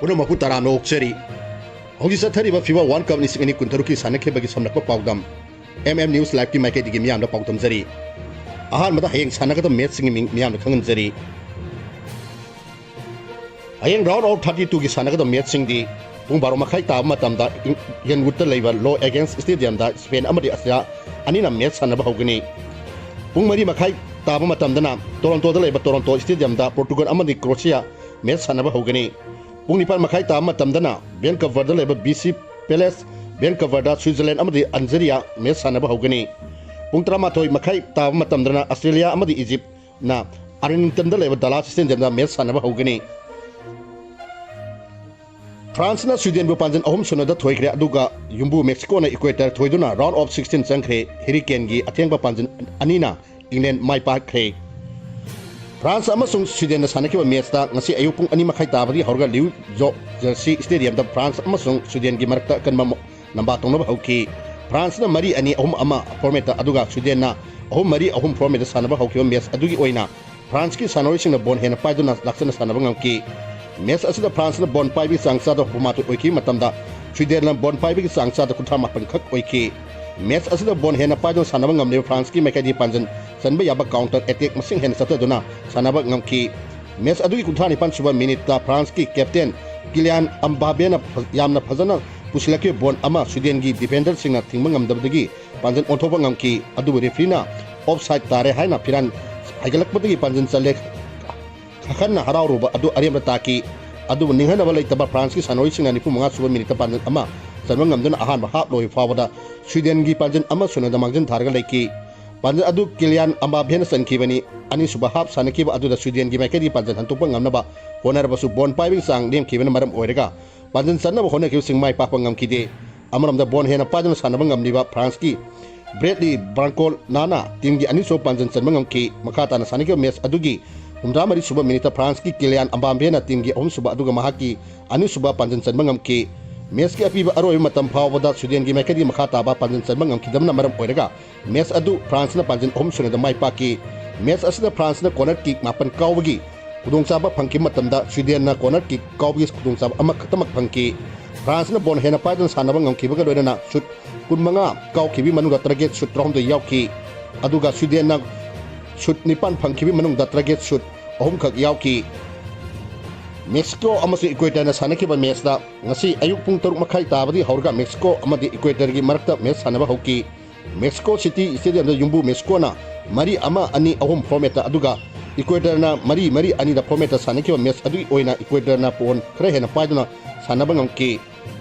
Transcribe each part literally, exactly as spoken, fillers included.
ꯄꯨꯝꯅꯃꯛꯄꯨ ꯇꯔꯥꯝꯅ ꯑꯣꯛꯆꯔꯤ꯫ ꯍꯧꯖꯤꯛ ꯆꯠꯊꯔꯤꯕ ꯐꯤꯐꯥ ꯋꯥꯔꯜ ꯀꯞ ꯂꯤꯁꯤꯡ ꯑꯅꯤ ꯀꯨꯟꯇꯔꯨꯛꯀꯤ ꯁꯥꯟꯅꯈꯤꯕꯒꯤ ꯁꯝꯂꯞꯄ ꯄꯥꯎꯗꯝ ꯑꯦꯝ ꯑꯦꯝ ꯅ꯭ꯌꯨꯁ ꯂꯥꯏꯚꯀꯤ ꯃꯥꯏꯀꯩꯗꯒꯤ ꯃꯤꯌꯥꯝꯗ ꯄꯥꯎꯗꯝꯖꯔꯤ꯫ ꯑꯍꯥꯟꯕꯗ ꯍꯌꯦꯡ ꯁꯥꯟꯅꯒꯗꯕ ꯃꯦꯠꯁꯁꯤꯡꯒꯤ ꯃꯤꯡ ꯃꯤꯌꯥꯝꯗ ꯈꯪꯍꯟꯖꯔꯤ꯫ ꯍꯌꯦꯡ ꯔꯥꯎꯟ ꯑꯣꯐ ꯊꯥꯔꯇꯤ ꯇꯨꯒꯤ ꯁꯥꯟꯅꯒꯗꯕ ꯃꯦꯠꯁꯁꯤꯡꯗꯤ ꯄꯨꯡ ꯕꯥꯔꯣ ꯃꯈꯥꯏ ꯇꯥꯕ ꯃꯇꯝꯗ ꯏꯪ-, ꯌꯦꯟꯋꯨꯗꯇ ꯂꯩꯕ ꯂꯣ ꯑꯦꯒꯦꯟꯁ ꯁ꯭ꯇꯦꯗꯤꯌꯝꯗ ꯁ꯭ꯄꯦꯟ ꯑꯃꯗꯤ ꯑꯁꯇ꯭ꯔꯤꯌꯥ ꯑꯅꯤꯅ ꯃꯦꯠꯁ ꯁꯥꯟꯅꯕ ꯍꯧꯒꯅꯤ꯫ ꯄꯨꯡ ꯃꯔꯤ ꯃꯈꯥꯏ ꯇꯥꯕ ꯃꯇꯝꯗꯅ ꯇꯣꯔꯣꯟꯇꯣꯗ ꯂꯩꯕ ꯇꯣꯔꯣꯟꯇꯣ ꯁ꯭ꯇꯦꯗꯤꯌꯝꯗ ꯄꯣꯔꯇꯨꯒꯜ ꯑꯃꯗꯤ ꯀ꯭ꯔꯣꯁꯤꯌꯥ ꯃꯦꯠꯁ ꯁꯥꯟꯅꯕ ꯍꯧꯒꯅꯤ꯫ ꯄꯨꯡ ꯅꯤꯄꯥꯟ ꯃꯈꯥꯏ ꯇꯥꯕ ꯃꯇꯝꯗꯅ ꯚꯦꯟꯀꯚꯔꯗ ꯂꯩꯕ ꯕꯤ ꯁꯤ ꯄꯦꯂꯦꯁ, ꯚꯦꯟꯀꯚꯔꯗ ꯁ꯭ꯋꯤꯖꯔꯂꯦꯟ ꯑꯃꯗꯤ ꯑꯜꯖꯦꯔꯤꯌꯥ ꯃꯦꯠꯁ ꯁꯥꯟꯅꯕ ꯍꯧꯒꯅꯤ꯫ ꯄꯨꯡ ꯇꯔꯥꯃꯥꯊꯣꯏ ꯃꯈꯥꯏ ꯇꯥꯕ ꯃꯇꯝꯗꯅ ꯑꯁꯇ꯭ꯔꯦꯂꯤꯌꯥ ꯑꯃꯗꯤ ꯏꯖꯤꯞꯅ ꯑꯥꯔꯂꯤꯡꯇꯟꯗ ꯂꯩꯕ ꯗꯂꯥꯁ ꯁ꯭ꯇꯦꯗꯤꯌꯝꯗ ꯃꯦꯠꯁ ꯁꯥꯟꯅꯕ ꯍꯧꯒꯅꯤ꯫ ꯐ꯭ꯔꯥꯟꯁꯅ ꯁ꯭ꯋꯤꯗꯦꯟꯕꯨ ꯄꯥꯟꯖꯟ ꯑꯍꯨꯝ ꯁꯨꯞꯅꯗ ꯊꯣꯏꯈ꯭ꯔꯦ, ꯑꯗꯨꯒ ꯌꯨꯝꯕꯨ ꯃꯦꯛꯁꯤꯀꯣꯅ ꯏꯀ꯭ꯋꯦꯇꯔ ꯊꯣꯏꯗꯨꯅ ꯔꯥꯎꯟ ꯑꯣꯐ ꯁꯤꯛꯁꯇꯤꯟ ꯆꯪꯈ꯭ꯔꯦ꯫ ꯍꯦꯔꯤ ꯀꯦꯟꯒꯤ ꯑꯊꯦꯡꯕ ꯄꯥꯟꯖꯟ ꯑꯅꯤꯅ ꯏꯪꯂꯦꯟ ꯃꯥꯏ ꯄꯥꯛꯈ꯭ꯔꯦ꯫ ꯐ꯭ꯔꯥꯟꯁ ꯑꯃꯁꯨꯡ ꯁ꯭ꯋꯤꯗꯦꯟꯅ ꯁꯥꯟꯅꯈꯤꯕ ꯃꯦꯠꯁꯇ ꯉꯁꯤ ꯑꯌꯨꯛ ꯄꯨꯡ ꯑꯅꯤ ꯃꯈꯥꯏ ꯇꯥꯕꯗꯒꯤ ꯍꯧꯔꯒ ꯂꯤꯎ ꯖꯣ ꯖꯔꯁꯤ ꯁ꯭ꯇꯦꯗꯤꯌꯝꯗ ꯐ꯭ꯔꯥꯟꯁ ꯑꯃꯁꯨꯡ ꯁ꯭ꯋꯤꯗꯦꯟꯒꯤ ꯃꯔꯛꯇ ꯑꯀꯟꯕ ꯃ-, ꯂꯝꯕꯥ ꯇꯧꯅꯕ ꯍꯧꯈꯤ꯫ ꯐ꯭ꯔꯥꯟꯁꯅ ꯃꯔꯤ ꯑꯅꯤ, ꯑꯍꯨꯝ ꯑꯃ ꯐꯣꯔꯃꯦꯠꯇ, ꯑꯗꯨꯒ ꯁ꯭ꯋꯤꯗꯦꯟꯅ ꯑꯍꯨꯝ ꯃꯔꯤ, ꯑꯍꯨꯝ ꯐꯣꯔꯃꯦꯠꯇ ꯁꯥꯟꯅꯕ ꯍꯧꯈꯤꯕ ꯃꯦꯠꯁ ꯑꯗꯨꯒꯤ ꯑꯣꯏꯅ ꯐ꯭ꯔꯥꯟꯁꯀꯤ ꯁꯥꯟꯅꯔꯣꯏꯁꯤꯡꯅ ꯕꯣꯜ ꯍꯦꯟꯅ ꯄꯥꯏꯗꯨꯅ ꯂꯥꯛꯆꯅ ꯁꯥꯟꯅꯕ ꯉꯝꯈꯤ꯫ ꯃꯦꯠꯁ ꯑꯁꯤꯗ ꯐ꯭ꯔꯥꯟꯁꯅ ꯕꯣꯜ ꯄꯥꯏꯕꯒꯤ ꯆꯥꯡ ꯆꯥꯗ ꯍꯨꯝꯐꯨ ꯃꯥꯊꯣꯏ ꯑꯣꯏꯈꯤꯕ ꯃꯇꯝꯗ ꯁ꯭ꯋꯤꯗꯦꯟꯅ ꯕꯣꯜ ꯄꯥꯏꯕꯒꯤ ꯆꯥꯡ ꯆꯥꯗ ꯀꯨꯟꯊ꯭ꯔꯥ ꯃꯥꯄꯟ ꯈꯛ ꯑꯣꯏꯈꯤ꯫ ꯃꯦꯠꯁ ꯑꯁꯤꯗ ꯕꯣꯜ ꯍꯦꯟꯅ ꯄꯥꯏꯗꯨꯅ ꯁꯥꯟꯅꯕ ꯉꯝꯂꯤꯕ ꯐ꯭ꯔꯥꯟꯁꯀꯤ ꯃꯥꯏꯀꯩꯗꯒꯤ ꯄꯥꯟꯖꯟ ꯆꯟꯕ ꯌꯥꯕ ꯀꯥꯎꯟꯇꯔ ꯑꯦꯇꯦꯛ ꯃꯁꯤꯡ ꯍꯦꯟꯅ ꯆꯠꯊꯗꯨꯅ ꯁꯥꯟꯅꯕ ꯉꯝꯈꯤ꯫ ꯃꯦꯠꯁ ꯑꯗꯨꯒꯤ ꯀꯨꯟꯊ꯭ꯔꯥ ꯅꯤꯄꯥꯟ ꯁꯨꯕ ꯃꯤꯅꯤꯠꯇ ꯐ꯭ꯔꯥꯟꯁꯀꯤ ꯀꯦꯞꯇꯦꯟ ꯀꯤꯂꯤꯌꯥꯟ ꯑꯝꯕꯥꯕꯦꯅ ꯐ-, ꯌꯥꯝꯅ ꯐꯖꯅ ꯄꯨꯁꯤꯜꯂꯛꯈꯤꯕ ꯕꯣꯜ ꯑꯃ ꯁ꯭ꯋꯤꯗꯦꯟꯒꯤ ꯗꯤꯐꯦꯟꯗꯔꯁꯤꯡꯅ ꯊꯤꯡꯕ ꯉꯝꯗꯕꯗꯒꯤ ꯄꯥꯟꯖꯟ ꯑꯣꯟꯊꯣꯛꯄ ꯉꯝꯈꯤ꯫ ꯑꯗꯨꯕꯨ ꯔꯦꯐ꯭ꯔꯤꯅ ꯑꯣꯐ ꯁꯥꯏꯗ ꯇꯥꯔꯦ ꯍꯥꯏꯅ ꯐꯤꯔꯥꯟ ꯍꯥꯏꯒꯠꯂꯛꯄꯗꯒꯤ ꯄꯥꯟꯖꯟ ꯆꯜꯂꯦ꯫ ꯈꯥꯈꯟꯅ ꯍꯔꯥꯎꯔꯨꯕ ꯑꯗꯨ ꯑꯔꯦꯝꯕ ꯇꯥꯈꯤ꯫ ꯑꯗꯨꯕꯨ ꯅꯤꯡꯍꯟꯅꯕ ꯂꯩꯇꯕ ꯐ꯭ꯔꯥꯟꯁꯀꯤ ꯁꯥꯟꯅꯔꯣꯏꯁꯤꯡꯅ ꯅꯤꯐꯨ ꯃꯉꯥ ꯁꯨꯕ ꯃꯤꯅꯤꯠꯇ ꯄꯥꯟꯖꯟ ꯑꯃ ꯆꯟꯕ ꯉꯝꯗꯨꯅ ꯑꯍꯥꯟꯕ ꯍꯥꯞ ꯂꯣꯏꯕ ꯐꯥꯎꯕꯗ ꯁ꯭ꯋꯤꯗꯦꯟꯒꯤ ꯄꯥꯟꯖꯟ ꯑꯃ ꯁꯨꯞꯅꯗ ꯃꯥꯡꯖꯤꯟ ꯊꯥꯔꯒ ꯂꯩꯈꯤ꯫ ꯄꯥꯟꯖꯟ ꯑꯗꯨ ꯀꯤꯂꯤꯌꯥꯟ ꯑꯝꯕꯥꯕꯦꯅ ꯆꯟꯈꯤꯕꯅꯤ꯫ ꯑꯅꯤꯁꯨꯕ ꯍꯥꯞ ꯁꯥꯟꯅꯈꯤꯕ ꯑꯗꯨꯗ ꯁ꯭ꯋꯤꯗꯦꯟꯒꯤ ꯃꯥꯏꯀꯩꯗꯒꯤ ꯄꯥꯟꯖꯟ ꯍꯟꯗꯣꯛꯄ ꯉꯝꯅꯕ ꯍꯣꯠꯅꯔꯕꯁꯨ ꯕꯣꯜ ꯄꯥꯏꯕꯒꯤ ꯆꯥꯡ ꯅꯦꯝꯈꯤꯕꯅ ꯃꯔꯝ ꯑꯣꯏꯔꯒ ꯄꯥꯟꯖꯟ ꯆꯟꯅꯕ ꯍꯣꯠꯅꯈꯤꯕꯁꯤꯡ ꯃꯥꯏ ꯄꯥꯛꯄ ꯉꯝꯈꯤꯗꯦ꯫ ꯑꯃꯔꯣꯝꯗ ꯕꯣꯜ ꯍꯦꯟꯅ ꯄꯥꯏꯗꯨꯅ ꯁꯥꯟꯅꯕ ꯉꯝꯂꯤꯕ ꯐ꯭ꯔꯥꯟꯁꯀꯤ ꯕ꯭ꯔꯦꯗꯂꯤ ꯕ꯭ꯔꯥꯡꯀꯣꯂꯥꯅ ꯇꯤꯝꯒꯤ ꯑꯅꯤꯁꯨꯕ ꯄꯥꯟꯖꯟ ꯆꯟꯕ ꯉꯝꯈꯤ꯫ ꯃꯈꯥ ꯇꯥꯅ ꯁꯥꯟꯅꯈꯤꯕ ꯃꯦꯆ ꯑꯗꯨꯒꯤ ꯍꯨꯝꯗ꯭ꯔꯥ ꯃꯔꯤ ꯁꯨꯕ ꯃꯤꯅꯤꯠꯇ ꯐ꯭ꯔꯥꯟꯁꯀꯤ ꯀꯤꯂꯤꯌꯥꯟ ꯑꯝꯕꯥꯝꯕꯦꯅ ꯇꯤꯝꯒꯤ ꯑꯍꯨꯝꯁꯨꯕ ꯑꯗꯨꯒ ꯃꯍꯥꯛꯀꯤ ꯑꯅꯤꯁꯨꯕ ꯄꯥꯟꯖꯟ ꯆꯟꯕ ꯉꯝꯈꯤ꯫ ꯃꯦꯆꯀꯤ ꯑꯄꯤꯕ ꯑꯔꯣꯏꯕ ꯃꯇꯝ ꯐꯥꯎꯕꯗ ꯁ꯭ꯋꯤꯗꯦꯟꯒꯤ ꯃꯥꯏꯀꯩꯗꯒꯤ ꯃꯈꯥ ꯇꯥꯕ ꯄꯥꯟꯖꯟ ꯆꯟꯕ ꯉꯝꯈꯤꯗꯕꯅ ꯃꯔꯝ ꯑꯣꯏꯔꯒ ꯃꯦꯆ ꯑꯗꯨ ꯐ꯭ꯔꯥꯟꯁꯅ ꯄꯥꯟꯖꯟ ꯑꯍꯨꯝ ꯁꯨꯞꯅꯗ ꯃꯥꯏ ꯄꯥꯛꯈꯤ꯫ ꯃꯦꯆ ꯑꯁꯤꯗ ꯐ꯭ꯔꯥꯟꯁꯅ ꯀꯣꯔꯅꯔ ꯀꯤꯛ ꯃꯥꯄꯟ ꯀꯥꯎꯕꯒꯤ ꯈꯨꯗꯣꯡꯆꯥꯕ ꯐꯪꯈꯤꯕ ꯃꯇꯝꯗ Swedenꯅ corner kick ꯀꯥꯎꯕꯒꯤ ꯈꯨꯗꯣꯡꯆꯥꯕ ꯑꯃꯈꯛꯇꯃꯛ ꯐꯪꯈꯤ꯫ Franceꯅ ball ꯍꯦꯟꯅ ꯄꯥꯏꯗꯨꯅ ꯁꯥꯟꯅꯕ ꯉꯝꯈꯤꯕꯒ ꯂꯣꯏꯅꯅ shoot ꯀꯨꯟꯃꯉꯥ ꯀꯥꯎꯈꯤꯕꯒꯤ ꯃꯅꯨꯡꯗ target shoot ꯇꯔꯥꯍꯨꯝꯗꯣꯏ ꯌꯥꯎꯈꯤ꯫ ꯑꯗꯨꯒ Swedenꯅ shoot ꯅꯤꯄꯥꯟ ꯐꯪꯈꯤꯕꯒꯤ ꯃꯅꯨꯡꯗ target shoot ꯑꯍꯨꯝꯈꯛ ꯌꯥꯎꯈꯤ꯫ Mexico ꯑꯃꯁꯨꯡ Ecuadorꯅ ꯁꯥꯟꯅꯈꯤꯕ matchꯇ ꯉꯁꯤ ꯑꯌꯨꯛ ꯄꯨꯡ ꯇꯔꯨꯛ ꯃꯈꯥꯏ ꯇꯥꯕꯗꯒꯤ ꯍꯧꯔꯒ Mexico ꯑꯃꯗꯤ Ecuadorꯒꯤ ꯃꯔꯛꯇ match ꯁꯥꯟꯅꯕ ꯍꯧꯈꯤ꯫ Mexico City Stadiumꯗ ꯌꯨꯝꯕꯨ Mexicoꯅ ꯃꯔꯤ ꯑꯃ, ꯑꯅꯤ, ꯑꯍꯨꯝ formatꯇ, ꯑꯗꯨꯒ Ecuadorꯅ ꯃꯔꯤ ꯃꯔꯤ, ꯑꯅꯤꯗ formatꯇ ꯁꯥꯟꯅꯈꯤꯕ match ꯑꯗꯨꯒꯤ ꯑꯣꯏꯅ Ecuadorꯅ ball ꯈꯔ ꯍꯦꯟꯅ ꯄꯥꯏꯗꯨꯅ ꯁꯥꯟꯅꯕ ꯉꯝꯈꯤ꯫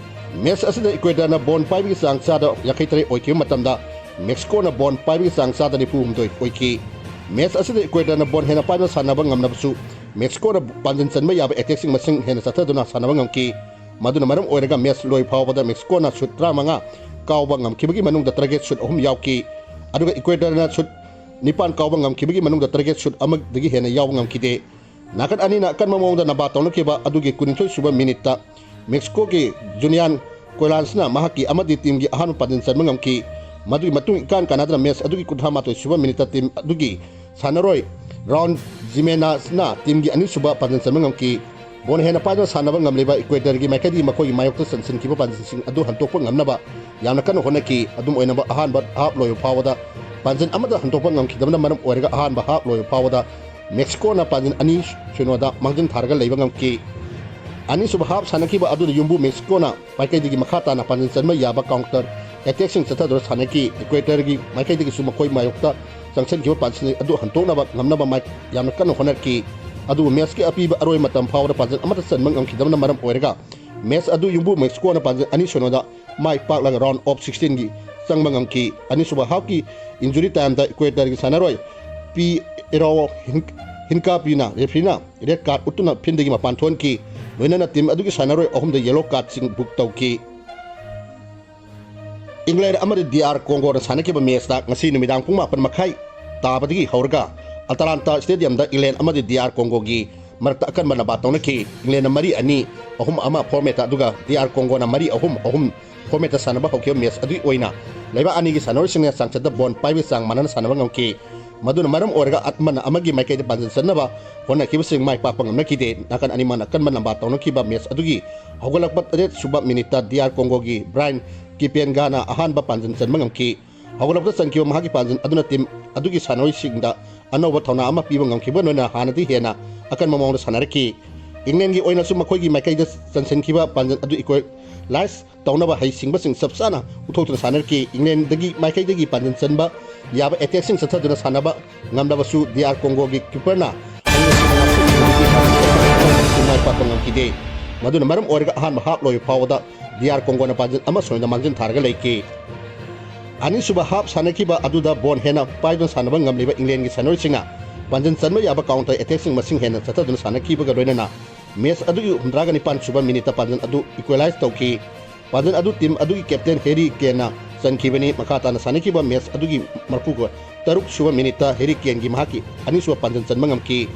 Match ꯑꯁꯤꯗ Ecuadorꯅ ball ꯄꯥꯏꯕꯒꯤ ꯆꯥꯡ ꯆꯥꯗ ꯌꯥꯡꯈꯩ ꯇꯔꯦꯠ ꯑꯣꯏꯈꯤꯕ ꯃꯇꯝꯗ, Mexicoꯅ ball ꯄꯥꯏꯕꯒꯤ ꯆꯥꯡ ꯆꯥꯗ ꯅꯤꯐꯨ ꯍꯨꯝꯗꯣꯏ ꯑꯣꯏꯈꯤ꯫ Match ꯑꯁꯤꯗ Ecuadorꯅ ball ꯍꯦꯟꯅ ꯄꯥꯏꯗꯨꯅ ꯁꯥꯟꯅꯕ ꯉꯝꯂꯕꯁꯨ, Mexicoꯅ ꯄꯥꯟꯖꯤꯟ ꯆꯟꯕ ꯌꯥꯕ attackꯁꯤꯡ ꯃꯁꯤꯡ ꯍꯦꯟꯅ ꯆꯠꯊꯗꯨꯅ ꯁꯥꯟꯅꯕ ꯉꯝꯈꯤ꯫ ꯃꯗꯨꯅ ꯃꯔꯝ ꯑꯣꯏꯔꯒ match ꯂꯣꯏ ꯐꯥꯎꯕꯗ Mexicoꯅ shoot ꯇꯔꯥꯃꯉꯥ ꯀꯥꯎꯕ ꯉꯝꯈꯤꯕꯒꯤ ꯃꯅꯨꯡꯗ target shoot ꯑꯍꯨꯝ ꯌꯥꯎꯈꯤ꯫ ꯑꯗꯨꯒ Ecuadorꯅ shoot ꯅꯤꯄꯥꯟ ꯀꯥꯎꯕ ꯉꯝꯈꯤꯕꯒꯤ ꯃꯅꯨꯡꯗ target shoot ꯑꯃꯗꯒꯤ ꯍꯦꯟꯅ ꯌꯥꯎꯕ ꯉꯝꯈꯤꯗꯦ꯫ ꯅꯥꯀꯟ ꯑꯅꯤꯅ ꯑꯀꯟꯕ ꯃꯑꯣꯡꯗ ꯅꯕꯥ ꯇꯧꯅꯈꯤꯕ ꯑꯗꯨꯒꯤ ꯀꯨꯟꯅꯤꯊꯣꯏ ꯁꯨꯕ minuteꯇ Mexicoꯒꯤ Julian Quiñonesꯅ ꯃꯍꯥꯛꯀꯤ ꯑꯃꯗꯤ teamꯒꯤ ꯑꯍꯥꯟꯕ ꯄꯥꯟꯖꯤꯟ ꯆꯟꯕ ꯉꯝꯈꯤ꯫ ꯃꯗꯨꯒꯤ ꯃꯇꯨꯡ ꯏꯀꯥꯟ ꯀꯥꯟꯅꯗꯅ match ꯑꯗꯨꯒꯤ ꯀꯨꯟꯊ꯭ꯔꯥ ꯃꯥꯊꯣꯏ ꯁꯨꯕ minuteꯇ team ꯑꯗꯨꯒꯤ ꯁꯥꯟꯅꯔꯣꯏ Raul Jimenezꯅ teamꯒꯤ ꯑꯅꯤꯁꯨꯕ ꯄꯥꯟꯖꯤꯟ ꯆꯟꯕ ꯉꯝꯈꯤ꯫ Ball ꯍꯦꯟꯅ ꯄꯥꯏꯗꯨꯅ ꯁꯥꯟꯅꯕ ꯉꯝꯂꯤꯕ Ecuadorꯒꯤ ꯃꯥꯏꯀꯩꯗꯒꯤ ꯃꯈꯣꯏꯒꯤ ꯃꯥꯌꯣꯛꯇ ꯆꯟꯁꯤꯟꯈꯤꯕ ꯄꯥꯟꯖꯤꯟꯁꯤꯡ ꯑꯗꯨ ꯍꯟꯗꯣꯛꯄ ꯉꯝꯅꯕ ꯌꯥꯝꯅ ꯀꯟꯅ ꯍꯣꯠꯅꯈꯤ꯫ ꯑꯗꯨꯝ ꯑꯣꯏꯅꯃꯛ, ꯑꯍꯥꯟꯕ half ꯂꯣꯏꯕ ꯐꯥꯎꯕꯗ ꯄꯥꯟꯖꯤꯟ ꯑꯃꯠꯇ ꯍꯟꯗꯣꯛꯄ ꯉꯝꯈꯤꯗꯕꯅ ꯃꯔꯝ ꯑꯣꯏꯔꯒ, ꯑꯍꯥꯟꯕ half ꯂꯣꯏꯕ ꯐꯥꯎꯕꯗ Mexicoꯅ ꯄꯥꯟꯖꯤꯟ ꯑꯅꯤ ꯁꯤꯅꯣꯗ ꯃꯥꯡꯖꯤꯟ ꯊꯥꯔꯒ ꯂꯩꯕ ꯉꯝꯈꯤ꯫ ꯑꯅꯤꯁꯨꯕ half ꯁꯥꯟꯅꯈꯤꯕ ꯑꯗꯨꯗ ꯌꯨꯝꯕꯨ Mexicoꯅ ꯃꯥꯏꯀꯩꯗꯒꯤ ꯃꯈꯥ ꯇꯥꯅ ꯄꯥꯟꯖꯤꯟ ꯆꯟꯕ ꯌꯥꯕ counter attackꯁꯤꯡ ꯆꯠꯊꯗꯨꯅ ꯁꯥꯟꯅꯈꯤ꯫ Ecuadorꯒꯤ ꯃꯥꯏꯀꯩꯗꯒꯤꯁꯨ ꯃꯈꯣꯏ ꯃꯥꯌꯣꯛꯇ ꯆꯪꯁꯤꯟꯈꯤꯕ ꯄꯥꯟꯖꯤꯟ ꯑꯗꯨ ꯍꯟꯗꯣꯛꯅꯕ ꯉꯝꯅꯕ ꯃꯥꯏ-, ꯌꯥꯝꯅ ꯀꯟꯅ ꯍꯣꯠꯅꯔꯛꯈꯤ꯫ ꯑꯗꯨꯕꯨ matchꯀꯤ ꯑꯄꯤꯕ ꯑꯔꯣꯏꯕ ꯃꯇꯝ ꯐꯥꯎꯕꯗ ꯄꯥꯟꯖꯤꯟ ꯑꯃꯠꯇ ꯆꯟꯕ ꯉꯝꯈꯤꯗꯕꯅ ꯃꯔꯝ ꯑꯣꯏꯔꯒ, match ꯑꯗꯨ ꯌꯨꯝꯕꯨ Mexicoꯅ ꯄꯥꯟꯖꯤꯟ ꯑꯅꯤ ꯁꯤꯅꯣꯗ ꯃꯥꯏ ꯄꯥꯛꯂꯒ round of sixteenꯒꯤ ꯆꯪꯕ ꯉꯝꯈꯤ꯫ ꯑꯅꯤꯁꯨꯕ halfꯀꯤ injury timeꯗ Ecuadorꯒꯤ ꯁꯥꯟꯅꯔꯣꯏ Piero Hin-, Hincapieꯅ refereeꯅ red card ꯎꯠꯇꯨꯅ fieldꯗꯒꯤ ꯃꯄꯥꯟ ꯊꯣꯛꯍꯟꯈꯤ꯫ ꯂꯣꯏꯅꯅ team ꯑꯗꯨꯒꯤ ꯁꯥꯟꯅꯔꯣꯏ ꯑꯍꯨꯝꯗ yellow cardꯁꯤꯡ book ꯇꯧꯈꯤ꯫ England ꯑꯃꯗꯤ D R Congoꯅ ꯁꯥꯟꯅꯈꯤꯕ matchꯇ ꯉꯁꯤ ꯅꯨꯃꯤꯗꯥꯡ ꯄꯨꯡ ꯃꯥꯄꯟ ꯃꯈꯥꯏ ꯇꯥꯕꯗꯒꯤ ꯍꯧꯔꯒ Atlanta Stadiumꯗ England ꯑꯃꯗꯤ D R Congoꯒꯤ ꯃꯔꯛꯇ ꯑꯀꯟꯕ ꯅꯕꯥ ꯇꯧꯅꯈꯤ꯫ Englandꯅ ꯃꯔꯤ ꯑꯅꯤ, ꯑꯍꯨꯝ ꯑꯃ formatꯇ, ꯑꯗꯨꯒ D R Congoꯅ ꯃꯔꯤ ꯑꯍꯨꯝ, ꯑꯍꯨꯝ formatꯇ ꯁꯥꯟꯅꯕ ꯍꯧꯈꯤꯕ match ꯑꯗꯨꯒꯤ ꯑꯣꯏꯅ ꯂꯩꯕꯥꯛ ꯑꯅꯤꯒꯤ ꯁꯥꯟꯅꯔꯣꯏꯁꯤꯡꯅ ꯆꯥꯡꯆꯠꯇ ball ꯄꯥꯏꯕꯒꯤ ꯆꯥꯡ ꯃꯥꯟꯅꯅ ꯁꯥꯟꯅꯕ ꯉꯝꯈꯤ꯫ ꯃꯗꯨꯅ ꯃꯔꯝ ꯑꯣꯏꯔꯒ ꯑꯃꯅ ꯑꯃꯒꯤ ꯃꯥꯏꯀꯩꯗ ꯄꯥꯟꯖꯤꯜ ꯆꯟꯅꯕ ꯍꯣꯠꯅꯈꯤꯕꯁꯤꯡ ꯃꯥꯏ ꯄꯥꯛꯄ ꯉꯝꯅꯈꯤꯗꯦ꯫ ꯅꯥꯀꯟ ꯑꯅꯤꯃꯛꯅ ꯑꯀꯟꯕ ꯂꯝꯕꯥ ꯇꯧꯅꯈꯤꯕ ꯃꯦꯆ ꯑꯗꯨꯒꯤ ꯍꯧꯒꯠꯂꯛꯄ ꯇꯔꯦꯠ ꯁꯨꯕ ꯃꯤꯅꯤꯠꯇ ꯗꯤ ꯑꯥꯔ ꯀꯣꯡꯒꯣꯒꯤ ꯕ꯭ꯔꯥꯏꯟ ꯀꯤꯄꯦꯟꯒꯥꯅ ꯑꯍꯥꯟꯕ ꯄꯥꯟꯖꯤꯜ ꯆꯟꯕ ꯉꯝꯈꯤ꯫ ꯍꯧꯒꯠꯂꯛꯄꯗ ꯆꯟꯈꯤꯕ ꯃꯍꯥꯛꯀꯤ ꯄꯥꯟꯖꯤꯜ ꯑꯗꯨꯅ ꯇꯤꯝ ꯑꯗꯨꯒꯤ ꯁꯥꯟꯅꯔꯣꯏꯁꯤꯡꯗ ꯑꯅꯧꯕ ꯊꯧꯅꯥ ꯑꯃ ꯄꯤꯕ ꯉꯝꯈꯤꯕ ꯂꯣꯏꯅꯅ ꯍꯥꯟꯅꯗꯤ ꯍꯦꯟꯅ ꯑꯀꯟꯕ ꯃꯑꯣꯡꯗ ꯁꯥꯟꯅꯔꯛꯈꯤ꯫ ꯏꯪꯂꯦꯟꯒꯤ ꯑꯣꯏꯅꯁꯨ ꯃꯈꯣꯏꯒꯤ ꯃꯥꯏꯀꯩꯗ ꯆꯟꯁꯤꯟꯈꯤꯕ ꯄꯥꯟꯖꯤꯜ ꯑꯗꯨ ꯏꯀ꯭ꯋꯦꯂꯥꯏꯁ ꯇꯧꯅꯕ ꯍꯩꯁꯤꯡꯕꯁꯤꯡ ꯆꯞ ꯆꯥꯅ ꯎꯠꯊꯣꯛꯇꯨꯅ ꯁꯥꯟꯅꯔꯛꯈꯤ꯫ ꯏꯪꯂꯦꯟꯗꯒꯤ ꯃꯥꯏꯀꯩꯗꯒꯤ ꯄꯥꯟꯖꯤꯜ ꯆꯟꯕ ꯌꯥꯕ ꯑꯦꯇꯦꯛꯁꯤꯡ ꯆꯠꯊꯗꯨꯅ ꯁꯥꯟꯅꯕ ꯉꯝꯂꯕꯁꯨ ꯗꯤ ꯑꯥꯔ ꯀꯣꯡꯒꯣꯒꯤ ꯀꯤꯄꯔꯅ ꯃꯥꯏ ꯄꯥꯛꯄ ꯉꯝꯈꯤꯗꯦ꯫ ꯃꯗꯨꯅ ꯃꯔꯝ ꯑꯣꯏꯔꯒ ꯑꯍꯥꯟꯕ ꯍꯥꯞ ꯂꯣꯏꯕ ꯐꯥꯎꯕꯗ ꯗꯤ ꯑꯥꯔ ꯀꯣꯡꯒꯣꯅ ꯄꯥꯟꯖꯤꯜ ꯑꯃ ꯁꯣꯏꯗ ꯃꯥꯡꯖꯤꯟ ꯊꯥꯔꯒ ꯂꯩꯈꯤ꯫ ꯑꯅꯤꯁꯨꯕ ꯍꯥꯞ ꯁꯥꯟꯅꯈꯤꯕ ꯑꯗꯨꯗ ꯕꯣꯜ ꯍꯦꯟꯅ ꯄꯥꯏꯗꯨꯅ ꯁꯥꯟꯅꯕ ꯉꯝꯂꯤꯕ ꯏꯪꯂꯦꯟꯒꯤ ꯁꯥꯟꯅꯔꯣꯏꯁꯤꯡꯅ ꯄꯥꯟꯖꯤꯜ ꯆꯟꯕ ꯌꯥꯕ ꯀꯥꯎꯟꯇꯔ ꯑꯦꯇꯦꯛꯁꯤꯡ ꯃꯁꯤꯡ ꯍꯦꯟꯅ ꯆꯠꯊꯗꯨꯅ ꯁꯥꯟꯅꯈꯤꯕꯒ ꯂꯣꯏꯅꯅ ꯃꯦꯆ ꯑꯗꯨꯒꯤ ꯍꯨꯝꯗ꯭ꯔꯥꯒ ꯅꯤꯄꯥꯟ ꯁꯨꯕ ꯃꯤꯅꯤꯠꯇ ꯄꯥꯟꯖꯤꯜ ꯑꯗꯨ ꯏꯀ꯭ꯋꯦꯂꯥꯏꯁ ꯇꯧꯈꯤ꯫ ꯄꯥꯟꯖꯤꯜ ꯑꯗꯨ ꯇꯤꯝ ꯑꯗꯨꯒꯤ ꯀꯦꯞꯇꯦꯟ ꯍꯦꯔꯤ ꯀꯦꯟꯅ ꯆꯟꯈꯤꯕꯅꯤ꯫ ꯃꯈꯥ ꯇꯥꯅ ꯁꯥꯟꯅꯈꯤꯕ ꯃꯦꯆ ꯑꯗꯨꯒꯤ ꯃꯔꯐꯨ ꯇꯔꯨꯛ ꯁꯨꯕ ꯃꯤꯅꯤꯠꯇ ꯍꯦꯔꯤ ꯀꯦꯟꯒꯤ ꯃꯍꯥꯛꯀꯤ ꯑꯅꯤꯁꯨꯕ ꯄꯥꯟꯖꯤꯜ ꯆꯟꯕ ꯉꯝꯈꯤ꯫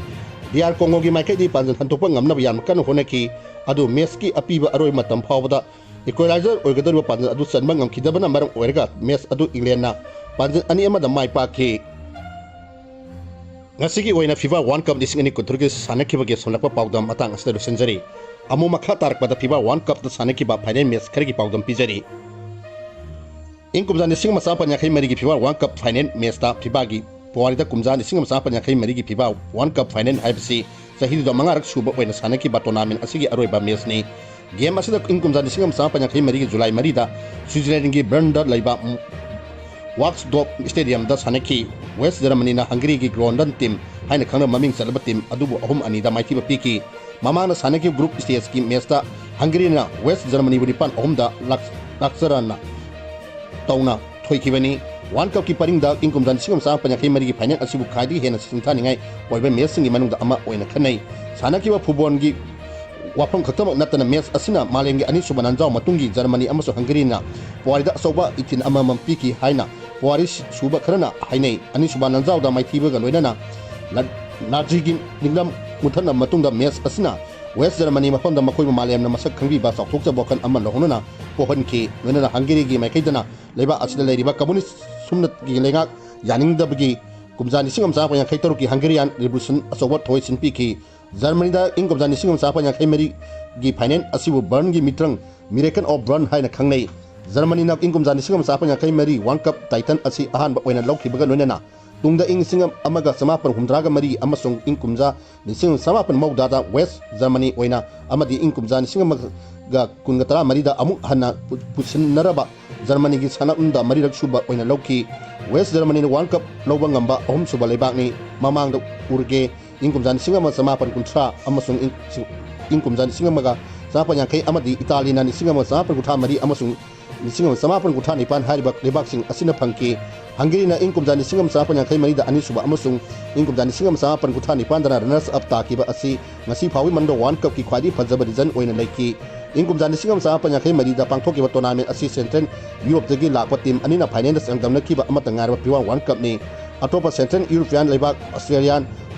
ꯗꯤ ꯑꯥꯔ ꯀꯣꯡꯒꯣꯒꯤ ꯃꯥꯏꯀꯩꯗꯒꯤ ꯄꯥꯟꯖꯤꯜ ꯍꯟꯗꯣꯛꯄ ꯉꯝꯅꯕ ꯌꯥꯝꯅ ꯀꯟꯅ ꯍꯣꯠꯅꯈꯤ꯫ ꯑꯗꯨ ꯃꯦꯆꯀꯤ ꯑꯄꯤꯕ ꯑꯔꯣꯏꯕ ꯃꯇꯝ ꯐꯥꯎꯕꯗ ꯏꯀ꯭ꯋꯦꯂꯥꯏꯖꯔ ꯑꯣꯏꯒꯗꯧꯔꯤꯕ ꯄꯥꯟꯖꯤꯜ ꯑꯗꯨ ꯆꯟꯕ ꯉꯝꯈꯤꯗꯕꯅ ꯃꯔꯝ ꯑꯣꯏꯔꯒ ꯃꯦꯆ ꯑꯗꯨ ꯏꯪꯂꯦꯟꯅ ꯄꯥꯟꯖꯤꯜ ꯑꯅꯤ ꯑꯃꯗ ꯃꯥꯏ ꯄꯥꯛꯈꯤ꯫ ꯉꯁꯤꯒꯤ ꯑꯣꯏꯅ ꯐꯤꯐꯥ ꯋꯥꯔꯜ ꯀꯞ ꯂꯤꯁꯤꯡ ꯑꯅꯤ ꯀꯨꯟꯇꯔꯨꯛꯀꯤ ꯁꯥꯟꯅꯈꯤꯕꯒꯤ ꯁꯝꯂꯞꯄ ꯄꯥꯎꯗꯝ ꯃꯇꯥꯡ ꯑꯁꯤꯗ ꯂꯣꯏꯁꯤꯟꯖꯔꯤ꯫ ꯑꯃꯨꯛ ꯃꯈꯥ ꯇꯥꯔꯛꯄꯗ ꯐꯤꯐꯥ ꯋꯥꯔꯜ ꯀꯞꯇ ꯁꯥꯟꯅꯈꯤꯕ ꯐꯥꯏꯅꯦꯜ ꯃꯦꯆ ꯈꯔꯒꯤ ꯄꯥꯎꯗꯝ ꯄꯤꯖꯔꯤ꯫ ꯏꯪ ꯀꯨꯝꯖꯥ ꯂꯤꯁꯤꯡ ꯑꯃ ꯆꯃꯥꯄꯟ ꯌꯥꯡꯈꯩ ꯃꯔꯤꯒꯤ ꯐꯤꯐꯥ ꯋꯥꯔꯜ ꯀꯞ ꯐꯥꯏꯅꯦꯜ ꯃꯦꯆꯇ ꯐꯤꯐꯥꯒꯤ ꯄꯨꯋꯥꯔꯤꯗ ꯀꯨꯝꯖꯥ ꯂꯤꯁꯤꯡ ꯑꯃ ꯆꯃꯥꯄꯟ ꯌꯥꯡꯈꯩ ꯃꯔꯤꯒꯤ ꯐꯤꯐꯥ ꯋꯥꯔꯜ ꯀꯞ ꯐꯥꯏꯅꯦꯜ ꯍꯥꯏꯕꯁꯤ ꯆꯍꯤꯗꯨꯗ ꯃꯉꯥꯔꯛ ꯁꯨꯕ ꯑꯣꯏꯅ ꯁꯥꯟꯅꯈꯤꯕ ꯇꯣꯔꯅꯥꯃꯦꯟ ꯑꯁꯤꯒꯤ ꯑꯔꯣꯏꯕ ꯃꯦꯆꯅꯤ꯫ ꯒꯦꯝ ꯑꯁꯤꯗ ꯏꯪ ꯀꯨꯝꯖꯥ ꯂꯤꯁꯤꯡ ꯑꯃ ꯆꯃꯥꯄꯟ ꯌꯥꯡꯈꯩ ꯃꯔꯤꯒꯤ ꯖꯨꯂꯥꯏ ꯃꯔꯤꯗ ꯁ꯭ꯋꯤꯖꯔꯂꯦꯟꯒꯤ ꯕꯔꯟꯗ ꯂꯩꯕ ꯋꯥꯛꯁꯗꯣꯞ ꯁ꯭ꯇꯦꯗꯤꯌꯝꯗ ꯁꯥꯟꯅꯈꯤ꯫ ꯋꯦꯁ ꯖꯔꯃꯅꯤꯅ ꯍꯪꯒꯔꯤꯒꯤ ꯒ꯭ꯔꯣꯟꯗꯟ ꯇꯤꯝ ꯍꯥꯏꯅ ꯈꯪꯅꯕ ꯃꯃꯤꯡ ꯆꯠꯂꯕ ꯇꯤꯝ ꯑꯗꯨꯕꯨ ꯑꯍꯨꯝ ꯑꯅꯤꯗ ꯃꯥꯏꯊꯤꯕ ꯄꯤꯈꯤ꯫ ꯃꯃꯥꯡꯗ ꯁꯥꯟꯅꯈꯤꯕ ꯒ꯭ꯔꯨꯞ ꯁ꯭ꯇꯦꯖꯀꯤ ꯃꯦꯆꯇ ꯍꯪꯒꯔꯤꯅ ꯋꯦꯁ ꯖꯔꯃꯅꯤꯕꯨ ꯅꯤꯄꯥꯟ ꯑꯍꯨꯝꯗ ꯂꯥꯛꯆꯔꯅ ꯇꯧꯅ ꯊꯣꯏꯈꯤꯕꯅꯤ꯫ ꯋꯥꯔꯜ ꯀꯞꯀꯤ ꯄꯔꯤꯡꯗ ꯏꯪ ꯀꯨꯝꯖꯥ ꯂꯤꯁꯤꯡ ꯑꯃ ꯆꯃꯥꯄꯟ ꯌꯥꯡꯈꯩ ꯃꯔꯤꯒꯤ ꯐꯥꯏꯅꯦꯜ ꯑꯁꯤꯕꯨ ꯈ꯭ꯋꯥꯏꯗꯒꯤ ꯍꯦꯟꯅ ꯁꯤꯡꯊꯥꯅꯤꯡꯉꯥꯏ ꯑꯣꯏꯕ ꯃꯦꯆꯁꯤꯡꯒꯤ ꯃꯅꯨꯡꯗ ꯑꯃ ꯑꯣꯏꯅ ꯈꯟꯅꯩ꯫ ꯁꯥꯟꯅꯈꯤꯕ ꯐꯨꯠꯕꯣꯜꯒꯤ ꯋꯥꯐꯝ ꯈꯛꯇꯃꯛ ꯅꯠꯇꯅ ꯃꯦꯆ ꯑꯁꯤꯅ ꯃꯥꯂꯦꯝꯒꯤ ꯑꯅꯤꯁꯨꯕ ꯂꯥꯟꯖꯥꯎ ꯃꯇꯨꯡꯒꯤ ꯖꯔꯃꯅꯤ ꯑꯃꯁꯨꯡ ꯍꯪꯒꯔꯤꯅ ꯄꯨꯋꯥꯔꯤꯗ ꯑꯆꯧꯕ ꯏꯊꯤꯜ ꯑꯃꯃꯝ ꯄꯤꯈꯤ ꯍꯥꯏꯅ ꯄꯨꯋꯥꯔꯤ ꯁꯨꯕ ꯈꯔꯅ ꯍꯥꯏꯅꯩ꯫ ꯑꯅꯤꯁꯨꯕ ꯂꯥꯟꯖꯥꯎꯗ ꯃꯥꯏꯊꯤꯕꯒ ꯂꯣꯏꯅꯅ ꯂ-, ꯅꯥꯖꯤꯒꯤ ꯅꯤꯡꯂꯝ ꯃꯨꯠꯊꯠꯂꯕ ꯃꯇꯨꯡꯗ ꯃꯦꯆ ꯑꯁꯤꯅ ꯋꯦꯁ ꯖꯔꯃꯅꯤ ꯃꯐꯝꯗ ꯃꯈꯣꯏꯕꯨ ꯃꯥꯂꯦꯝꯅ ꯃꯁꯛ ꯈꯪꯕꯤꯕ ꯆꯥꯎꯊꯣꯛꯆꯕ ꯋꯥꯈꯜ ꯑꯃ ꯂꯧꯍꯧꯅꯅ ꯄꯣꯛꯍꯟꯈꯤ꯫ ꯂꯣꯏꯅꯅ ꯍꯪꯒꯔꯤꯒꯤ ꯃꯥꯏꯀꯩꯗꯅ ꯂꯩꯕꯥꯛ ꯑꯁꯤꯗ ꯂꯩꯔꯤꯕ ꯀꯝꯃꯨꯅꯤꯁ꯭ꯠ ꯁꯨꯞꯅꯒꯤ ꯂꯩꯉꯥꯛ ꯌꯥꯅꯤꯡꯗꯕꯒꯤ ꯀꯨꯝꯖꯥ ꯂꯤꯁꯤꯡ ꯑꯃ ꯆꯥꯃꯥꯄꯟ ꯌꯥꯡꯈꯩ ꯇꯔꯨꯛꯀꯤ Hungarian Revolution ꯑꯆꯧꯕ ꯊꯣꯏ ꯁꯤꯟ ꯄꯤꯈꯤ꯫ ꯖꯔꯃꯅꯤꯗ ꯏꯪ ꯀꯨꯝꯖꯥ ꯂꯤꯁꯤꯡ ꯑꯃ ꯆꯥꯃꯥꯄꯟ ꯌꯥꯡꯈꯩ ꯃꯔꯤꯒꯤ final ꯑꯁꯤꯕꯨ Bernꯒꯤ ꯃꯤꯇ꯭ꯔꯪ, Miracle of Bern ꯍꯥꯏꯅ ꯈꯪꯅꯩ꯫ ꯖꯔꯃꯅꯤꯅ ꯏꯪ ꯀꯨꯝꯖꯥ ꯂꯤꯁꯤꯡ ꯑꯃ ꯆꯥꯃꯥꯄꯟ ꯌꯥꯡꯈꯩ ꯃꯔꯤ World Cup title ꯑꯁꯤ ꯑꯍꯥꯟꯕ ꯑꯣꯏꯅ ꯂꯧꯈꯤꯕꯒ ꯂꯣꯏꯅꯅ ꯇꯨꯡꯗ ꯏꯪ ꯂꯤꯁꯤꯡ ꯑꯃꯒ ꯆꯥꯃꯥꯄꯟ ꯍꯨꯝꯗ꯭ꯔꯥꯒ ꯃꯔꯤ ꯑꯃꯁꯨꯡ ꯏꯪ ꯀꯨꯝꯖꯥ ꯂꯤꯁꯤꯡ ꯑꯃ ꯆꯥꯃꯥꯄꯟ ꯃꯧꯗ꯭ꯔꯥꯗ West Germany ꯑꯣꯏꯅ ꯑꯃꯗꯤ ꯏꯪ ꯀꯨꯝꯖꯥ ꯂꯤꯁꯤꯡ ꯑꯃꯒ ꯀꯨꯟꯒ ꯇꯔꯥꯃꯔꯤꯗ ꯑꯃꯨꯛ ꯍꯟꯅ ꯄꯨ-, ꯄꯨꯁꯤꯟꯅꯔꯕ ꯖꯔꯃꯅꯤꯒꯤ ꯁꯥꯟꯅꯐꯝꯗ ꯃꯔꯤꯔꯛ ꯁꯨꯕ ꯑꯣꯏꯅ ꯂꯧꯈꯤ꯫ West Germanyꯅ World Cup ꯂꯧꯕ ꯉꯝꯕ ꯑꯍꯨꯝꯁꯨꯕ ꯂꯩꯕꯥꯛꯅꯤ꯫ ꯃꯃꯥꯡꯗ ꯎꯔꯒꯦ, ꯏꯪ ꯀꯨꯝꯖꯥ ꯂꯤꯁꯤꯡ ꯑꯃ ꯆꯥꯃꯥꯄꯟ ꯀꯨꯟꯊ꯭ꯔꯥ ꯑꯃꯁꯨꯡ ꯏꯪ, ꯏꯪ ꯀꯨꯝꯖꯥ ꯂꯤꯁꯤꯡ ꯑꯃꯒ ꯆꯥꯃꯥꯄꯟ ꯌꯥꯡꯈꯩ ꯑꯃꯗꯤ ꯏꯇꯥꯂꯤꯅ ꯂꯤꯁꯤꯡ ꯑꯃ ꯆꯥꯃꯥꯄꯟ ꯀꯨꯟꯊ꯭ꯔꯥ ꯃꯔꯤ ꯑꯃꯁꯨꯡ ꯂꯤꯁꯤꯡ ꯑꯃ ꯆꯥꯃꯥꯄꯟ ꯀꯨꯟꯊ꯭ꯔꯥ ꯅꯤꯄꯥꯟ ꯍꯥꯏꯔꯤꯕ ꯂꯩꯕꯥꯛꯁꯤꯡ ꯑꯁꯤꯅ ꯐꯪꯈꯤ꯫ Hungaryꯅ ꯏꯪ ꯀꯨꯝꯖꯥ ꯂꯤꯁꯤꯡ ꯑꯃ ꯆꯥꯃꯥꯄꯟ ꯌꯥꯡꯈꯩ ꯃꯔꯤꯗ ꯑꯅꯤꯁꯨꯕ ꯑꯃꯁꯨꯡ ꯏꯪ ꯀꯨꯝꯖꯥ ꯂꯤꯁꯤꯡ ꯑꯃ ꯆꯥꯃꯥꯄꯟ ꯀꯨꯟꯊ꯭ꯔꯥ ꯅꯤꯄꯥꯟꯗꯅ runners up ꯇꯥꯈꯤꯕ ꯑꯁꯤ ꯉꯁꯤ ꯐꯥꯎꯒꯤ ꯃꯅꯨꯡꯗ World Cupꯀꯤ ꯈ꯭ꯋꯥꯏꯗꯒꯤ ꯐꯖꯕ season ꯑꯣꯏꯅ ꯂꯩꯈꯤ꯫ ꯏꯪ ꯀꯨꯝꯖꯥ ꯂꯤꯁꯤꯡ ꯑꯃ ꯆꯥꯃꯥꯄꯟ ꯌꯥꯡꯈꯩ ꯃꯔꯤꯗ ꯄꯥꯡꯊꯣꯛꯈꯤꯕ tournament ꯑꯁꯤ Central Europeꯇꯒꯤ ꯂꯥꯛꯄ team ꯑꯅꯤꯅ finalꯗ ꯆꯥꯡꯗꯝꯅꯈꯤꯕ ꯑꯃꯠꯇ ꯉꯥꯏꯔꯕ ꯐꯤꯐꯥ World Cupꯅꯤ꯫ ꯑꯇꯣꯞꯄ Central European ꯂꯩꯕꯥꯛ Austriaꯒ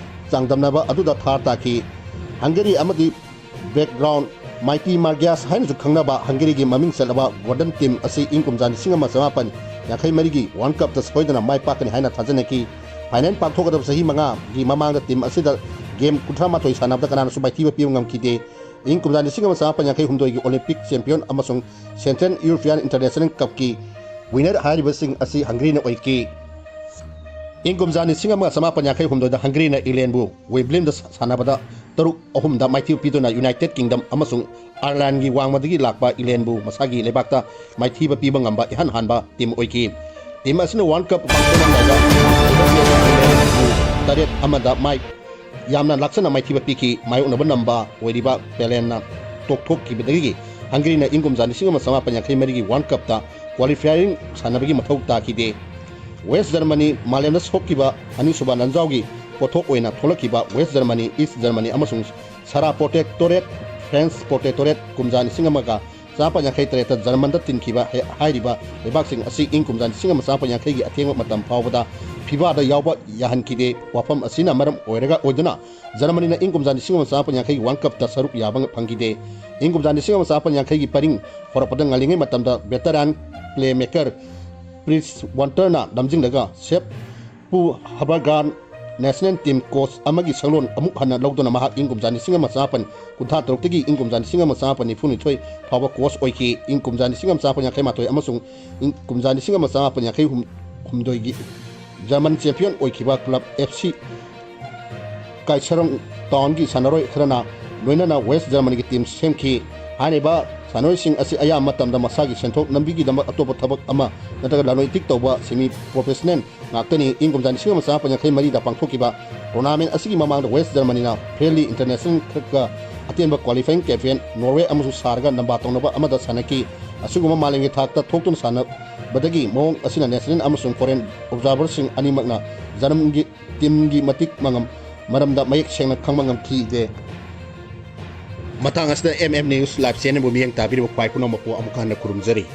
ꯆꯥꯡꯗꯝꯅꯕ ꯑꯗꯨꯗ ꯊꯥꯔ ꯇꯥꯈꯤ꯫ Hungary ꯑꯃꯗꯤ background Mighty Magyars ꯍꯥꯏꯅꯁꯨ ꯈꯪꯅꯕ Hungaryꯒꯤ ꯃꯃꯤꯡ ꯆꯠꯂꯕ Golden Team ꯑꯁꯤ ꯏꯪ ꯀꯨꯝꯖꯥ ꯂꯤꯁꯤꯡ ꯑꯃ ꯆꯥꯃꯥꯄꯟ ꯌꯥꯡꯈꯩ ꯃꯔꯤꯒꯤ World Cupꯇ ꯁꯣꯏꯗꯅ ꯃꯥꯏ ꯄꯥꯛꯀꯅꯤ ꯍꯥꯏꯅ ꯊꯥꯖꯅꯈꯤ꯫ Final ꯄꯥꯡꯊꯣꯛꯀꯗꯕ ꯆꯍꯤ ꯃꯉꯥꯒꯤ ꯃꯃꯥꯡꯗ team ꯑꯁꯤꯗ game ꯀꯨꯟꯊ꯭ꯔꯥ ꯃꯥꯊꯣꯏ ꯁꯥꯟꯅꯕꯗ ꯀꯅꯥꯅꯁꯨ ꯃꯥꯏꯊꯤꯕ ꯄꯤꯕ ꯉꯝꯈꯤꯗꯦ꯫ ꯏꯪ ꯀꯨꯝꯖꯥ ꯂꯤꯁꯤꯡ ꯑꯃ ꯆꯥꯃꯥꯄꯟ ꯌꯥꯡꯈꯩ ꯍꯨꯝꯗꯣꯏꯒꯤ Olympic champion ꯑꯃꯁꯨꯡ Central European International Cupꯀꯤ winner ꯍꯥꯏꯔꯤꯕꯁꯤꯡ ꯑꯁꯤ Hungaryꯅ ꯑꯣꯏꯈꯤ꯫ ꯏꯪ ꯀꯨꯝꯖꯥ ꯂꯤꯁꯤꯡ ꯑꯃꯒ ꯆꯥꯃꯥꯄꯟ ꯌꯥꯡꯈꯩ ꯍꯨꯝꯗꯣꯏꯗ Hungaryꯅ Englandꯕꯨ Wimbledonꯗ ꯁꯥꯟꯅꯕꯗ ꯇꯔꯨꯛ ꯑꯍꯨꯝꯗ ꯃꯥꯏꯊꯤꯕ ꯄꯤꯗꯨꯅ United Kingdom ꯑꯃꯁꯨꯡ Irelandꯒꯤ ꯋꯥꯡꯃꯗꯒꯤ ꯂꯥꯛꯄ Englandꯕꯨ ꯃꯁꯥꯒꯤ ꯂꯩꯕꯥꯛꯇ ꯃꯥꯏꯊꯤꯕ ꯄꯤꯕ ꯉꯝꯕ ꯏꯍꯥꯟ ꯍꯥꯟꯕ team ꯑꯣꯏꯈꯤ꯫ Team ꯑꯁꯤꯅ World Cup ꯄꯥꯡꯊꯣꯛꯂꯝꯗꯥꯏꯗ ꯇꯔꯦꯠ ꯑꯃꯗ ꯃꯥꯏ ꯌꯥꯝꯅ ꯂꯥꯛꯆꯅ ꯃꯥꯏꯊꯤꯕ ꯄꯤꯈꯤ꯫ ꯃꯥꯌꯣꯛꯅꯕ ꯅꯝꯕ ꯑꯣꯏꯔꯤꯕ Polandꯅ ꯇꯣꯛꯊꯣꯛꯈꯤꯕꯗꯒꯤ Hungaryꯅ ꯏꯪ ꯀꯨꯝꯖꯥ ꯂꯤꯁꯤꯡ ꯑꯃ ꯆꯥꯃꯥꯄꯟ ꯌꯥꯡꯈꯩ ꯃꯔꯤꯒꯤ World Cupꯇ qualifying ꯁꯥꯟꯅꯕꯒꯤ ꯃꯊꯧ ꯇꯥꯈꯤꯗꯦ꯫ West Germany ꯃꯥꯂꯦꯝꯗ ꯁꯣꯛꯈꯤꯕ ꯑꯅꯤꯁꯨꯕ ꯂꯥꯟꯖꯥꯎꯒꯤ ꯄꯣꯠꯊꯣꯛ ꯑꯣꯏꯅ ꯊꯣꯛꯂꯛꯈꯤꯕ West Germany, East Germany ꯑꯃꯁꯨꯡ Sera Protectorate, French Protectorate ꯀꯨꯝꯖꯥ ꯂꯤꯁꯤꯡ ꯑꯃꯒ ꯆꯥꯃꯥꯄꯟ ꯌꯥꯡꯈꯩ ꯇꯔꯦꯠꯇ ꯖꯔꯃꯟꯗ ꯇꯤꯟꯈꯤꯕ ꯍꯦ-, ꯍꯥꯏꯔꯤꯕ ꯂꯩꯕꯥꯛꯁꯤꯡ ꯑꯁꯤ ꯏꯪ ꯀꯨꯝꯖꯥ ꯂꯤꯁꯤꯡ ꯑꯃ ꯆꯥꯃꯥꯄꯟ ꯌꯥꯡꯈꯩꯒꯤ ꯑꯊꯦꯡꯕ ꯃꯇꯝ ꯐꯥꯎꯕꯗ ꯐꯤꯐꯥꯗ ꯌꯥꯎꯕ ꯌꯥꯍꯟꯈꯤꯗꯦ꯫ ꯋꯥꯐꯝ ꯑꯁꯤꯅ ꯃꯔꯝ ꯑꯣꯏꯔꯒ, ꯑꯣꯏꯗꯨꯅ ꯖꯔꯃꯅꯤꯅ ꯏꯪ ꯀꯨꯝꯖꯥ ꯂꯤꯁꯤꯡ ꯑꯃ ꯆꯥꯃꯥꯄꯟ ꯌꯥꯡꯈꯩꯒꯤ World Cupꯇ ꯁꯔꯨꯛ ꯌꯥꯕ ꯐꯪꯈꯤꯗꯦ꯫ ꯏꯪ ꯀꯨꯝꯖꯥ ꯂꯤꯁꯤꯡ ꯑꯃ ꯆꯥꯃꯥꯄꯟ ꯌꯥꯡꯈꯩꯒꯤ ꯄꯔꯤꯡ ꯍꯧꯔꯛꯄꯗ ꯉꯜꯂꯤꯉꯩ ꯃꯇꯝꯗ veteran playmaker Fritz Walterꯅ ꯂꯝꯖꯤꯡꯂꯒ Sep ꯄꯨ ꯍꯕꯔꯒꯥꯟ ꯅꯦꯁꯅꯦꯜ ꯇꯤꯝ ꯀꯣꯆ ꯑꯃꯒꯤ ꯁꯛꯂꯣꯟ ꯑꯃꯨꯛ ꯍꯟꯅ ꯂꯧꯗꯨꯅ ꯃꯍꯥꯛ ꯏꯪ ꯀꯨꯝꯖꯥ ꯂꯤꯁꯤꯡ ꯑꯃ ꯆꯃꯥꯄꯟ ꯀꯨꯟꯊ꯭ꯔꯥ ꯇꯔꯨꯛꯇꯒꯤ ꯏꯪ ꯀꯨꯝꯖꯥ ꯂꯤꯁꯤꯡ ꯑꯃ ꯆꯃꯥꯄꯟ ꯅꯤꯐꯨ ꯅꯤꯊꯣꯏ ꯐꯥꯎꯕ ꯀꯣꯆ ꯑꯣꯏꯈꯤ꯫ ꯏꯪ ꯀꯨꯝꯖꯥ ꯂꯤꯁꯤꯡ ꯑꯃ ꯆꯃꯥꯄꯟ ꯌꯥꯡꯈꯩ ꯃꯥꯊꯣꯏ ꯑꯃꯁꯨꯡ ꯏꯪ ꯀꯨꯝꯖꯥ ꯂꯤꯁꯤꯡ ꯑꯃ ꯆꯃꯥꯄꯟ ꯌꯥꯡꯈꯩ ꯍꯨꯝꯗꯣꯏꯒꯤ ꯖꯔꯃꯟ ꯆꯦꯝꯄꯤꯌꯟ ꯑꯣꯏꯈꯤꯕ ꯀ꯭ꯂꯕ ꯑꯦꯐ ꯁꯤ ꯀꯥꯏꯁꯔꯣꯡ ꯇꯥꯎꯟꯒꯤ ꯁꯥꯟꯅꯔꯣꯏ ꯈꯔꯅ ꯂꯣꯏꯅꯅ ꯋꯦꯁ ꯖꯔꯃꯅꯤꯒꯤ ꯇꯤꯝ ꯁꯦꯝꯈꯤ꯫ ꯍꯥꯏꯔꯤꯕ ꯁꯥꯟꯅꯔꯣꯏꯁꯤꯡ ꯑꯁꯤ ꯑꯌꯥꯝꯕ ꯃꯇꯝꯗ ꯃꯁꯥꯒꯤ ꯁꯦꯟꯊꯣꯛ ꯂꯝꯕꯤꯒꯤꯗꯃꯛ ꯑꯇꯣꯞꯄ ꯊꯕꯛ ꯑꯃ ꯅꯠꯇ꯭ꯔꯒ ꯂꯂꯣꯟ ꯏꯇꯤꯛ ꯇꯧꯕ ꯁꯦꯃꯤ ꯄ꯭ꯔꯣꯐꯦꯁꯅꯦꯜ ꯉꯥꯛꯇꯅꯤ꯫ ꯏꯪ ꯀꯨꯝꯖꯥ ꯂꯤꯁꯤꯡ ꯑꯃ ꯆꯃꯥꯄꯟ ꯌꯥꯡꯈꯩ ꯃꯔꯤꯗ ꯄꯥꯡꯊꯣꯛꯈꯤꯕ ꯇꯣꯔꯅꯥꯃꯦꯟ ꯑꯁꯤꯒꯤ ꯃꯃꯥꯡꯗ ꯋꯦꯁ ꯖꯔꯃꯅꯤꯅ ꯐ꯭ꯔꯦꯟꯂꯤ ꯏꯟꯇꯔꯅꯦꯁꯅꯦꯜ ꯈꯔꯒ ꯑꯇꯦꯟꯕ ꯀ꯭ꯋꯥꯂꯤꯐꯥꯏꯌꯤꯡ ꯀꯦꯝꯄꯦꯟ ꯅꯣꯔꯋꯦ ꯑꯃꯁꯨꯡ ꯁꯥꯔꯒ ꯂꯝꯕꯥ ꯇꯧꯅꯕ ꯑꯃꯗ ꯁꯥꯟꯅꯈꯤ꯫ ꯑꯁꯤꯒꯨꯝꯕ ꯃꯥꯂꯦꯝꯒꯤ ꯊꯥꯛꯇ ꯊꯣꯛꯇꯨꯅ ꯁꯥꯟꯅꯕꯗꯒꯤ ꯃꯑꯣꯡ ꯑꯁꯤꯅ ꯅꯦꯁꯅꯦꯜ ꯑꯃꯁꯨꯡ ꯐꯣꯔꯦꯟ ꯑꯣꯕꯖꯥꯔꯚꯔꯁꯤꯡ ꯑꯅꯤꯃꯛꯅ ꯖꯔꯃꯟꯒꯤ ꯇꯤꯝꯒꯤ ꯃꯇꯤꯛ ꯃꯉꯝ ꯃꯔꯝꯗ ꯃꯌꯦꯛ ꯁꯦꯡꯅ ꯈꯪꯕ ꯉꯝꯈꯤꯗꯦ꯫ ꯃꯇꯥꯡ ꯑꯁꯤꯗ ꯑꯦꯝ ꯑꯦꯝ ꯅ꯭ꯌꯨꯁ ꯂꯥꯏꯚ ꯆꯦꯅꯦꯜꯕꯨ ꯃꯤꯠꯌꯦꯡ ꯇꯥꯕꯤꯔꯤꯕ ꯈ꯭ꯋꯥꯏ ꯄꯨꯝꯅꯃꯛꯄꯨ ꯑꯃꯨꯛ ꯍꯟꯅ ꯈꯨꯔꯨꯝꯖꯔꯤ꯫